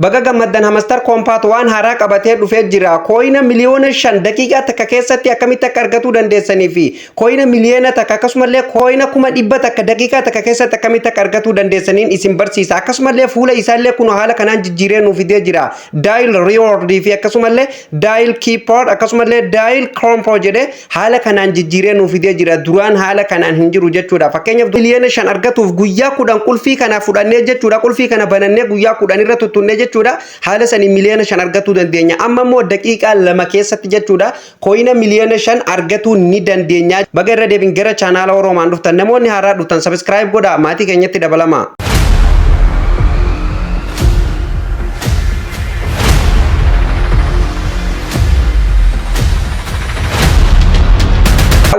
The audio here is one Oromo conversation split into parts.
Baga gammaddan, Hamster Kombat waan haaraa qabatee dhufee jira. Coina 5 miliyoona daqiiqaa 1 keessatti akkamitti akka argatuu dandeessanii fi coina 1 miliyoona akkasumallee coina 100,000 daqiiqaa 1 keessatti akkamitti akka argatuu dandeessaniin isin barsiisa. Akkasumallee fuula isaallee kun haala kanaan jijjiiree nuuf fidee jira. Daily reward fi akkasumallee daily keeper, akkasumallee daily combo jedhee haala kanaan jijjiiree nuuf fidee jira. Duraan haala kanaan hin jiru jechuudha. Fakkeenyaaf, 5 miliyoona argatuuf guyyaa 10 qulfii kana fudhannee jechuudha. Qulfii kana banannee guyyaa 10 irra tuttunnee jechuudha. Haala sanii 5 miliyoona argatuu dandeenya. Amma immoo daqiiqaa 2 keessatti jechuudha, coina 5 miliyoona argatuu ni dandeenya. Baga irra deebiin gara chaanaala Oroomaan dhuftan. Namoonni haaraa dhuftan subscribe godhaa, maatii keenyatti dabalama.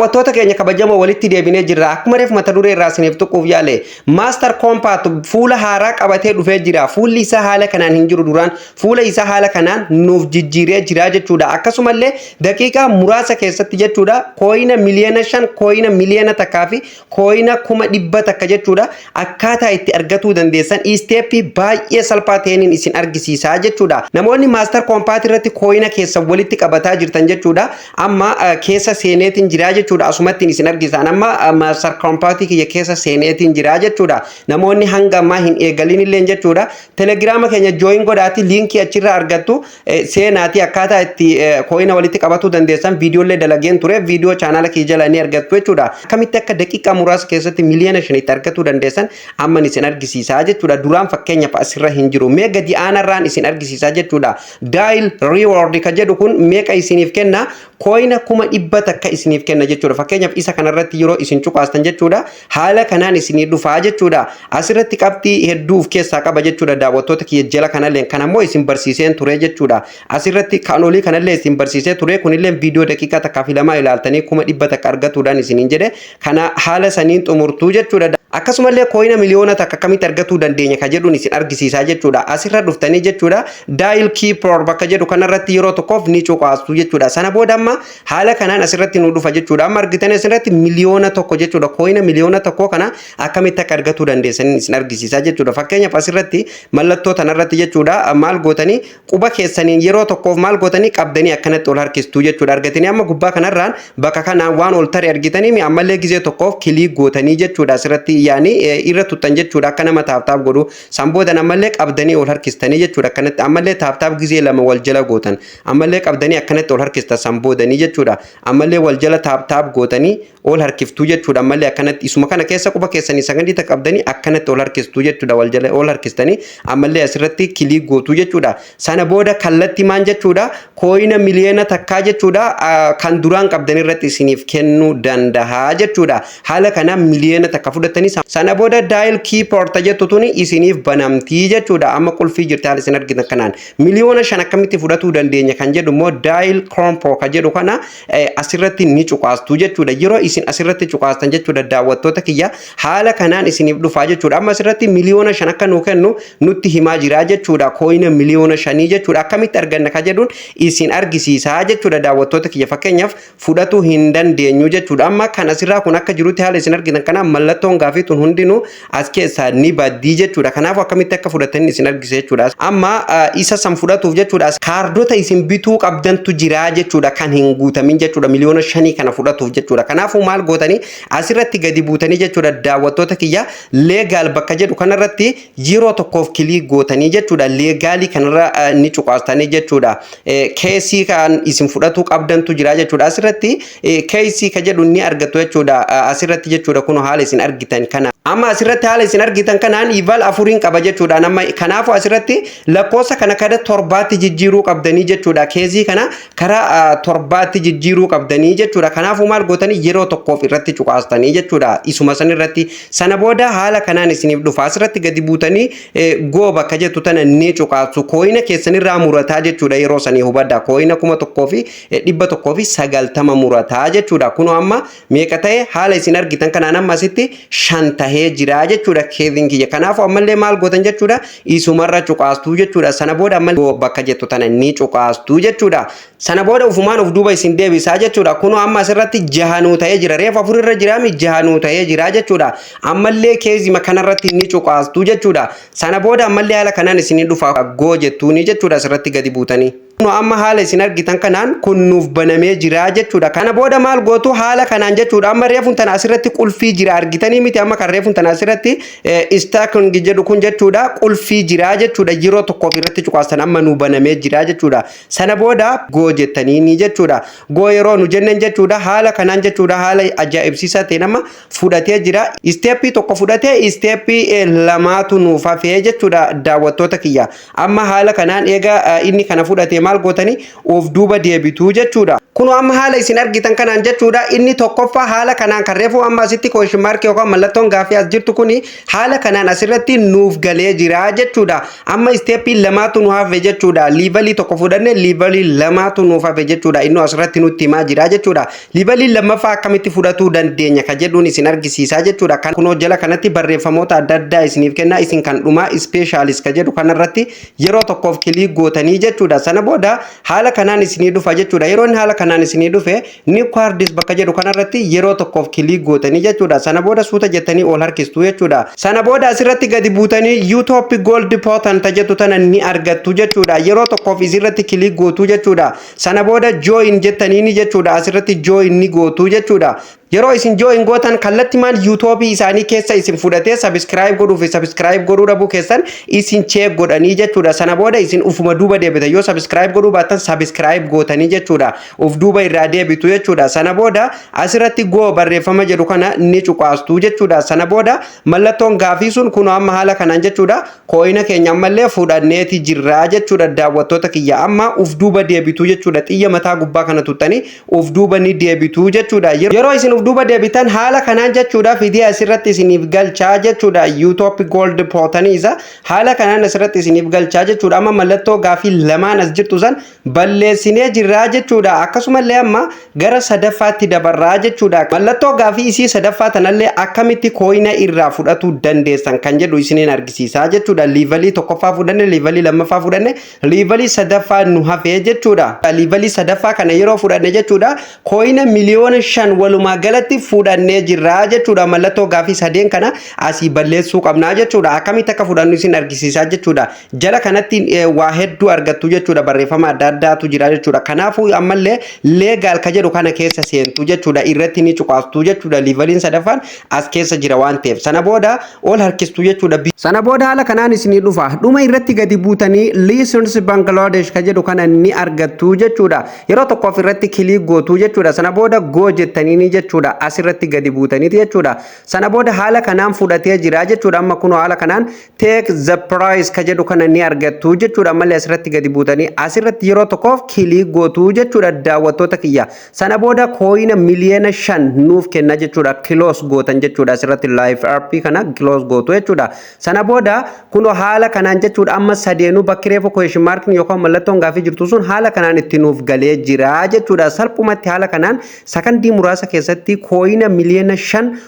Daawwattoota keenya kabajamoo, walitti deebinee jirra. Akkuma reef mata duree irraa isiniif tuquuf yaale, Hamster Kombat fuula haaraa qabatee dhufee jira. Fuulli isaa haala kanaan hin jiru duraan. Fuula isaa haala kanaan nuuf jijjiiree jira jechuudha. Akkasumallee daqiiqaa muraasa keessatti jechuudha, coina 5 miliyoona, coina 1 miliyoona fi coina 100,000 jechuudha. Akkaataa itti argatuu dandeessan stepii baay'ee salphaa ta'een isin argisiisaa jechuudha. Namoonni Hamster Kombat irratti coina keessan walitti qabataa jirtan jechuudha. Amma keessa seeneetiin jira jechuudha. Asumattiin isin argisiisan. Amma Hamster Kombatii kiyya keessa seeneetiin jira jechuudha. Namoonni hanga ammaa hin eegalin illee jechuudha, Telegiraama keenya join godhaati, linkii achirraa argattu seenaati, akkaataa itti coina walitti qabatuu dandeessan viidiyoolee dalageen ture, viidiyoo chaanaala kiyya jala ni argattu jechuudha. Akkamitti akka daqiiqaa muraasa keessatti 5 miliyoona argatuu dandeessan amman isin argisiisaa jechuudha. Duraan fakkeenyaaf asirra hin jiru. Mee gadi aanarraan isin argisiisaa jechuudha. Daily reward ka jedhu kun meeqa isiniif kenna? Coina 100,000 isiniif kenna jechuudha. Fakkeenyaaf, isa kanarratti yeroo isin cuqaastan jechuudha, haala kanaan isinii dhufaa jechuudha. Asirratti qabxii hedduu of keessaa qaba jechuudha, daawwattoota kiyya. Jala kanallee kan ammoo isin barsiiseen ture jechuudha. Asirratti kan olii kanallee isin barsiisee ture. Kunillee viidiyoo daqiiqaa 1 fi 2 ilaaltanii 100,000 argatuudhaan isiniin jedhe kana haala saniin xumurtuu jechuudha. Akkasumallee coina 1 miliyoona akkamitti argatuu dandeenya ka jedhuun isin argisiisaa jechuudha. Asirra dhuftanii jechuudha, daily keeper bakka jedhu kanarratti yeroo tokkoof ni cuqaastu jechuudha. Sana booda amma haala kanaan asirratti nu dhufa jechuudha. Amma argitanii asirratti 1 miliyoona jechuudha. Coina 1 miliyoona kana akkamitti akka argatuu dandeessanii isin argisiisaa jechuudha. Fakkeenyaaf, asirratti mallattoo tanarratti jechuudha, maal gootanii? Quba keessaniin yeroo tokkoof maal gootanii? Qabdanii akkanatti ol harkistuu jechuudha. Argatanii amma gubbaa kanarraan bakka kanaan waan ol tare argitanii, ammallee gizee tokkoof click gootanii jechuudha. Asirratti yaani irra tuttan jechuudha, akka nama tap tap godhu. San boodan ammallee qabdanii ol harkistanii jechuudha. Akkanatti ammallee tap tap gizee lama wal jala gootan. Ammallee qabdanii akkanatti ol harkistan san boodanii jechuudha. Ammallee wal jala tap tap gootanii ol harkiftuu jechuudha. Ammallee akkanatti isuma kana keessa quba keessanii sakandii takka qabdanii akkanatti ol harkistuu jechuudha. Wal jala ol harkistanii ammallee asirratti click gootuu jechuudha. Sana booda kallattii maan jechuudha, coina 1 miliyoona jechuudha, kan duraan qabdan irratti isiniif kennuu danda'a jechuudha. Haala kanaan 1 miliyoona fudhatanii sana booda daily keeper jettu tuni isiniif banamtii jechuudha. Amma qulfii jirti haala isin argitan kanaan. 5 miliyoona akkamitti fudhatuu dandeenya kan jedhu immoo, daily combo kan jedhu kana asirratti ni cuqaastu jechuudha. Yeroo isin asirratti cuqaastan jechuudha, daawwattoota kiyya, haala kanaan isiniif dhufaa jechuudha. Amma asirratti 5 miliyoona akka nuu kennu nutti himaa jira jechuudha. Coina 5 miliyoona jechuudha. Akkamitti arganna kan jedhuun isin argisiisaa jechuudha, daawwattoota kiyya. Fakkeenyaaf, fudhatuu hin dandeenyu jechuudha. Amma kan asirraa kun akka jirutti, haala isin argitan kanaan mallattoon gaafii tun hundinuu as keessaa ni baddii jechuudha. Kanaafuu akkamitti akka fudhatan isin argisiisa jechuudha. Amma isa san fudhatuuf jechuudha, kaardota isin bituu qabdantu jira jechuudha, kan hin guutamin jechuudha, 5 miliyoona kana fudhatuuf jechuudha. Kanaafuu maal gootanii? Asirratti gadi buutanii jechuudha, daawwattoota kiyya, legal bakka jedhu kanarratti yeroo tokkoof click gootanii jechuudha. Legalii kanarra ni cuqaastanii jechuudha. Keesii kan isin fudhatuu qabdantu jira jechuudha. Asirratti keesii ka jedhu ni argattu jechuudha. Asirratti jechuudha, kun haala isin argitan kana. Amma asirratti haala isin argitan kanaan level afuriin qaba jechuudha. Amma kanaafuu asirratti lakkoofsa kana kada torbaatti jijjiiruu qabdanii jechuudha. Keesii kana karaa torbaatti jijjiiruu qabdanii jechuudha. Kanaafuu maal gootanii? Yeroo tokkoof irratti cuqaastanii jechuudha. Isuma san irratti sana booda haala kanaan isiniif dhufa. Asirratti gadi buutanii go bakka jettu tana ni cuqaastu. Coina keessanirraa murataa jechuudha yeroo sanii, hubadha. Coina 1190 murataa jechuudha. Kunoo amma meeqa ta'e? Haala isin argitan kanaan amma asitti shan tahee jira jechuudha keeziin kiyya. Kanaafuu ammallee maal gootan jechuudha? Isumarra cuqaastuu jechuudha. Sana booda ammallee bakka jettu tana ni cuqaastuu jechuudha. Sana booda ufumaan uf duuba isin deebisaa jechuudha. Kunoo amma asirratti Asirratti jahanuu ta'ee jira. Reefu afur irra jiraami, jahanuu ta'ee jira jechuudha. Ammallee keezima kanarratti ni cuqaastu jechuudha. Sana booda ammallee haala kanaan isinii dhufa, go jettuuni jechuudha asirratti gadi buutanii. Amma haala isin argitan kanaan kun nuuf banamee jira jechuudha. Kana booda maal gootu? Haala kanaan jechuudha. Amma reefuun tana asirratti qulfii jira, argitanii miti? Amma kan reefuun tana asirratti staking jedhu kun jechuudha, qulfii jira jechuudha. Yeroo tokkoof irratti cuqaasan, amma nu banamee jira jechuudha. Sana booda go jettanii jechuudha. Go yeroo nu jennen jechuudha, haala kanaan jechuudha, haala ajaa'ibsiisaa ta'e nama fudhatee jira. Step tokko fudhatee, step lamaatu nuuf hafee jechuudha, daawwattoota kiyya. Amma haala kanaan eega inni kana fudhatee, maal gootanii? Of duuba deebituu jechuudha. Kun amma haala isin argitan kanaan jechuudha, inni tokkoffaa haala kanaan kan reefu amma asitti question mark yookaan mallattoon gaaffii as jirtu kuni haala kanaan asirratti nuuf galee jira jechuudha. Amma step lamaatu nu hafe jechuudha. Level tokko fudhanne, level lamaatu nuuf hafe jechuudha. Inni asirratti nutti himaa jira jechuudha. Level lammaffaa akkamitti fudhatuu dandeenya ka jedhuun isin argisiisaa jechuudha. Kan kunoo jala kanatti barreeffamoota adda addaa isiniif kenna. Isin kan dhumaa specialist ka jedhu kanarratti yeroo tokkoof click gootanii jechuudha. Sana booda haala kanaan isinii dhufa jechuudha. Yeroo inni haala kanaan isinii dhufe, new cards bakka jedhu kanarratti yeroo tokkoof click gootanii jechuudha. Sana booda suuta jettanii ol harkistu jechuudha. Sana booda asirratti gadi buutanii YouTube Gold Button jettu tana ni argattu jechuudha. Yeroo tokkoof isirratti click gootu jechuudha. Sana booda join jettanii ni jechuudha. Asirratti join ni gootu jechuudha. Yeroo isin join gootan, kallattimaan YouTube isaanii keessa isin fudhatee subscribe godhuu fi subscribe godhuu dhabuu keessan isin check godhanii jechuudha. Sana booda isin ufuma duuba deebitan. Yoo subscribe godhuu baattan, subscribe gootanii jechuudha. Uf duuba irraa deebitu jechuudha. Sana booda asirratti go barreeffama jedhu kana ni cuqaastu jechuudha. Sana booda mallattoon gaafii sun kun amma haala kanaan jechuudha. Coin keenya ammallee fudhanneeti jirraa jechuudha, daawwattoota kiyya. Amma uf duuba deebitu jechuudha. Xiyya mataa gubbaa kana tuttanii uf duuba ni deebitu jechuudha. Yeroo isin uf duuba deebitan, haala kanaan jechuudha, fidee asirratti isiniif galchaa jechuudha. YouTube Gold Button isa haala kanaan asirratti isiniif galchaa jechuudha. Amma mallattoo gaafii lamaan as jirtu san balleessinee jirraa jechuudha. Akkasumallee amma gara sadaffaatti dabarraa jechuudha. Mallattoo gaafii isii sadaffaa tanallee akkamitti coin irraa fudhatuu dandeessan kan jedhu isiniin argisiisaa jechuudha. Level tokkoffaa fudhanne, level lammaffaa fudhanne, level sadaffaa nu hafee jechuudha. Level sadaffaa kana yeroo fudhanne jechuudha, coin 5 miliyoona walumaa galatti fudhannee jirraa jechuudha. Mallattoo gaafii sadeen kana asii balleessuu qabnaa jechuudha. Akkamitti akka fudhannu isin argisiisaa jechuudha. Jala kanatti waa hedduu argattu jechuudha. Barreeffama adda addaatu jira jechuudha. Kanaafuu ammallee legal ka jedhu kana keessa seentu jechuudha. Irratti ni cuqaastu jechuudha. Leveliin sadaffaan as keessa jira waan ta'eef. Sana booda ol harkistu jechuudha. Sana booda haala kanaan isinii dhufa. Dhuma irratti gadi buutanii license Bangladesh ka jedhu kana ni argattu jechuudha. Yeroo tokkoof irratti click gootu jechuudha. Sana booda go jettanii jechuudha. Asirratti gadi buutaniiti jechuudha. Sana booda haala kanaan fudhatee jira jechuudha. Amma kunoo haala kanaan take the prize ka jedhu kana ni argattu jechuudha. Ammallee asirratti gadi buutanii asirratti yeroo tokkoof click gootu jechuudha, daawwattoota kiyya. Sana booda coin 5 miliyoona nuuf kenna jechuudha. Close gootan jechuudha. Asirratti live app kana close gootu jechuudha. Sana booda kunoo haala kanaan jechuudha, amma sadeenuu bakki reefu question mark yookaan mallattoon gaafii jirtu sun haala kanaan itti nuuf galee jira jechuudha. Salphumatti haala kanaan sakandii muraasa keessatti coin 5 miliyoona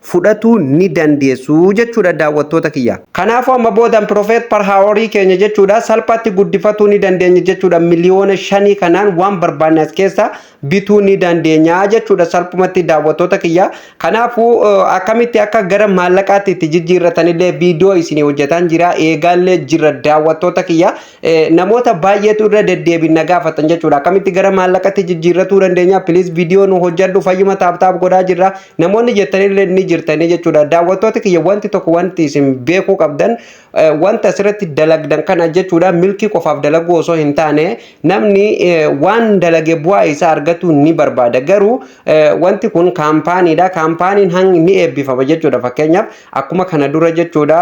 fudhatuu ni dandeessu jechuudha, daawwattoota kiyya. Kanaafuu amma boodan profit per hour keenya jechuudha salphaatti guddifatuu ni dandeenya jechuudha. 5 miliyoona kanaan waan barbaanne as keessa bituu ni dandeenya jechuudha salphumatti, daawwattoota kiyya. Kanaafuu akkamitti akka gara maallaqaatti itti jijjiirratanillee viidiyoo isinii hojjetaan jira, eegaallee jira, daawwattoota kiyya. Namoota baay'eetu irra deddeebiin na gaafatan jechuudha. Akkamitti gara maallaqatti jijjiirratuu dandeenya? Please viidiyoo nu hojjedhu, fayyuma tap tap godhaa jirra. Namoonni jettanillee ni jirtanii jechuudha. Daawwattoota kiyya, wanti tokko wanti isin beekuu qabdan, wanta asirratti dalagdan kana jechuudha, milkii qofaaf dalaguu osoo hin taane, namni waan dalage bu'aa isaa argatu ni barbaada. Garuu wanti kun kaampaaniidha. Kaampaaniin hangi ni eebbifama jechuudha. Fakkeenyaaf akkuma kana dura jechuudha,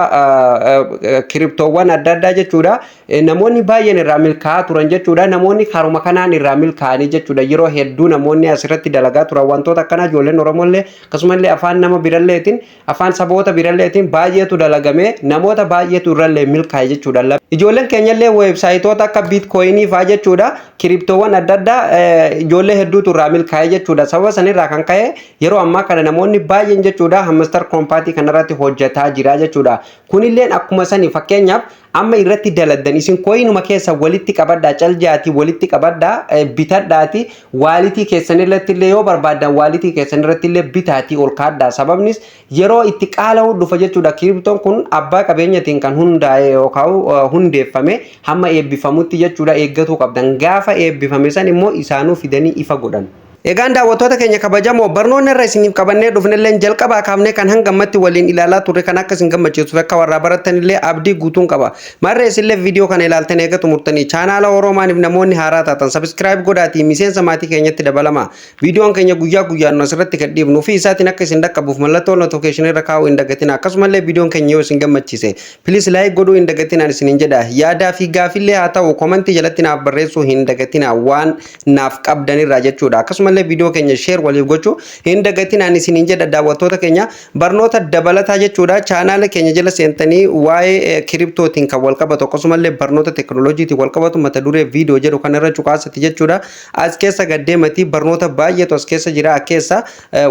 cryptowwan adda addaa jechuudha, namoonni baay'een irraa milkaa'aa turan jechuudha. Namoonni karuma kanaan irraa milkaa'anii jechuudha. Yeroo hedduu namoonni asirratti dalagaa turan wantoota akkanaa, ijoolleen Oromollee akkasumallee afaan nama biralleetiin, afaan saboota biralleetiin baay'eetu dalagame, namoota baay'eetu irrallee milkaa'e jechuudha. Ijoolleen keenyallee websiteoota akka Bitcoin fa'aa jechuudha, cryptowwan adda addaa ijoollee hedduutu irraa milkaa'e jechuudha. Sababa sanirraa kan ka'e yeroo ammaa kana namoonni baay'een jechuudha Hamster Kombat kanarratti hojjetaa jira jechuudha. Kunilleen akkuma sani, fakkeenyaaf Amma irratti daladdan isin coinuma keessa walitti qabadhaa, caljaatii walitti qabadhaa, bitadhaati walletii keessan irratti illee yoo barbaaddan walletii keessan irratti illee bitaatii ol kaadhaa. Sababnis yeroo itti qaala'uu dhufa jechuudha. Crypton kun abbaa qabeenyatiin kan hundaa'e yookaan hundeeffame hamma eebbifamutti jechuudha eeggatuu qabdan. Gaafa eebbifame san immoo isaanuu fidanii ifa godhan. Egaan daawwattoota keenya kabajamoo, barnoonni irra isiniif qabannee dhufnellee jalqabaa kaafnee kan hanga ammatti waliin ilaalaa turre kan akka isin gammachiisuuf akka warraa barattanillee abdii guutuun qaba. Marree isinillee viidiyoo kana ilaaltanii eega xumurtanii chaanaala Oroomaaniif namoonni haaraa taatan subscribe godhaatii miseensa maatii keenyatti dabalama. Viidiyoon keenya guyyaa guyyaan nu asirratti gadhiifnu fi isaatiin akka isin dhaqqabuuf mallattoo notificationii irra kaa'uu hin dagatina. Akkasumallee viidiyoon keenya yoo isin gammachiise, please like godhuu hin dagatinaan isiniin jedha. Yaadaa fi gaafillee haa ta'u commentii jalatti naaf barreessuu hin dagatina waan naaf qabdanirraa jechuudha. Akkasumallee viidiyoo keenya share waliif gochuu hin dagatinaan isiniin jedha. Daawwattoota keenya, barnoota dabalataa jechuudha chaanaala keenya jala seentanii waa'ee cryptotiin kan wal qabatu, akkasumallee barnoota teekinooloojiitiin wal qabatu mata duree viidiyoo jedhu kanarra cuqaasatti jechuudha. As keessa gaddeematii barnoota baay'eetu as keessa jira. Keessa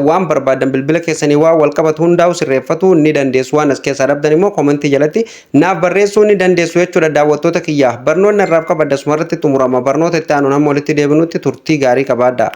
waan barbaadan bilbila keessanii waan wal qabatu hundaa'u sirreeffatu ni dandeessu. Waan as keessaa dhabdan immoo commentii jalatti naaf barreessuu ni dandeessu jechuudha. Daawwattoota kiyya, barnoonni irraaf qabadda asumarratti xumurama. Barnoota itti aanuun hamma walitti deebinutti turtii gaarii qabaadha.